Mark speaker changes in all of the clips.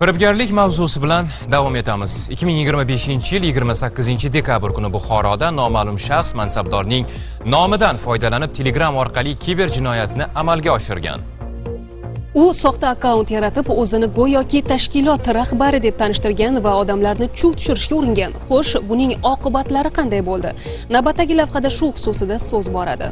Speaker 1: Firibgarlik mavzusi bilan davom etamiz. 2025-yil 28 dekabr kuni Buxoroda noma'lum shaxs mansabdorning nomidan foydalanib Telegram orqali kiber jinoyatni amalga oshirgan.
Speaker 2: U soxta akkaunt yaratib, o'zini go'yoki tashkilot rahbari deb tanishtirgan va odamlarni chuv tushirishga uringan. Xo'sh, buning oqibatlari qanday bo'ldi? Navbatdagi lavhada shu xususida so'z boradi.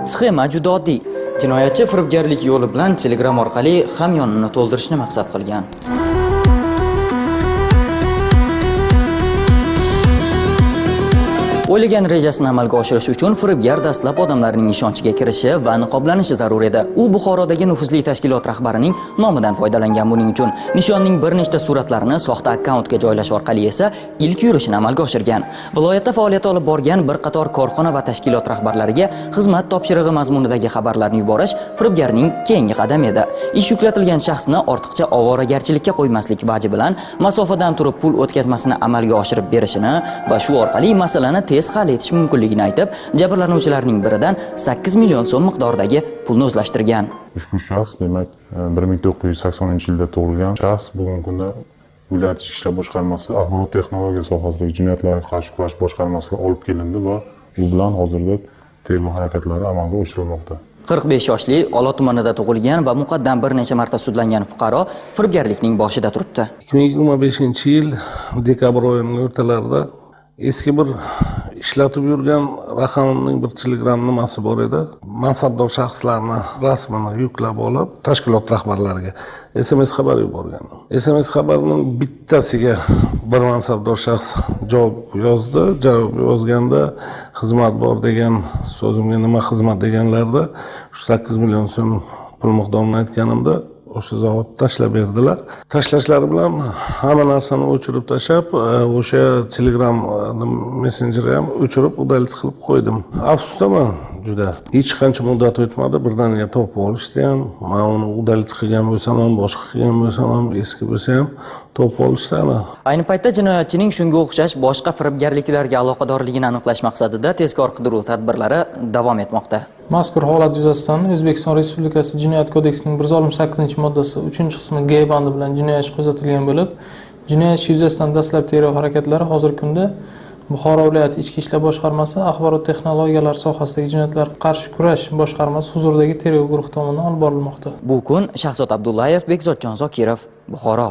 Speaker 3: Sxema juda oddiy. Jinoyatchi firibgarlik yo'li bilan Telegram orqali hamyonini to'ldirishni maqsad qilgan. O'ylagan rejasini amalga oshirish uchun firibgar dastlab odamlarning ishonchiga kirishi va niqoblanishi zarur edi. U Buxorodagi nufuzli tashkilot rahbarining nomidan foydalangan. Buning uchun nishonning bir nechta suratlarini soxta akkauntga joylash orqali esa ilk yurishini amalga oshirgan. Viloyatda faoliyat olib borgan bir qator korxona va tashkilot rahbarlariga xizmat topshirig'i mazmunidagi xabarlarni yuborish firibgarning keyingi qadami edi. Ish yuklatilgan shaxsni ortiqcha ovoragarchilikka qo'ymaslik vaji bilan masofadan turib pul o'tkazmasini amalga oshirib berishini va shu orqali masalani tez hal etish mumkinligini aytib, jabrlanuvchilarning biridan 8 million so'm miqdoridagi pulni o'zlashtirgan.
Speaker 4: Ushbu shaxs, demak, 1980-yilda tug'ilgan shaxs bugungi kunda viloyat ichki ishlar boshqarmasi axborot texnologiya sohasidagi jinoyatlarga qarshi kurash boshqarmasiga olib kelindi va u bilan hozirda tergov harakatlari amalga oshirilmoqda.
Speaker 3: 45 yoshli Olot tumanida tug'ilgan va muqaddam bir necha marta sudlangan fuqaro firibgarlikning boshida turibdi.
Speaker 5: 2025-yil dekabr oyining o'rtalarida eski bir ishlatib yurgan raqamimning bir Telegram nimasi bor edi. Mansabdor shaxslarni rasmini yuklab olib, tashkilot rahbarlariga SMS xabar yuborgandim. SMS xabarning bittasiga bir mansabdor shaxs javob yozdi. Javob yozganda xizmat bor degan so'zimga nima xizmat deganlarida shu 8 million so'm pul miqdorini aytganimda o'sha zavod tashlab berdilar. Tashlashlari bilan hamma narsani o'chirib tashlab, o'sha Telegram messenjeri ham o'chirib, udalits qilib qo'ydim. Afsusdaman juda. Hech qancha muddat o'tmadi, birdaniga topib olishdi ham. Men uni udalits qilgan bo'lsam ham, boshqa qilgan bo'lsam ham, eski bo'lsa ham topib olishdi ana.
Speaker 3: Ayni paytda jinoyatchining shunga o'xshash boshqa firibgarliklarga aloqadorligini aniqlash maqsadida tezkor qidiruv tadbirlari davom etmoqda.
Speaker 6: Mazkur holat yuzasidan O'zbekiston Respublikasi Jinoyat kodeksining 168-moddasi 3-qismi G bandi bilan jinoyat ishi qo'zg'atilgan bo'lib, jinoyat ishi yuzasidan dastlab tergov harakatlari hozirgi kunda Buxoro viloyati Ichki ishlar boshqarmasi axborot texnologiyalari sohasidagi jinoyatlarga qarshi kurash boshqarmasi huzuridagi tergov guruhi tomonidan olib borilmoqda.
Speaker 3: Bu kun Shahzod Abdullayev, Bekzodjon Zokirov, Buxoro.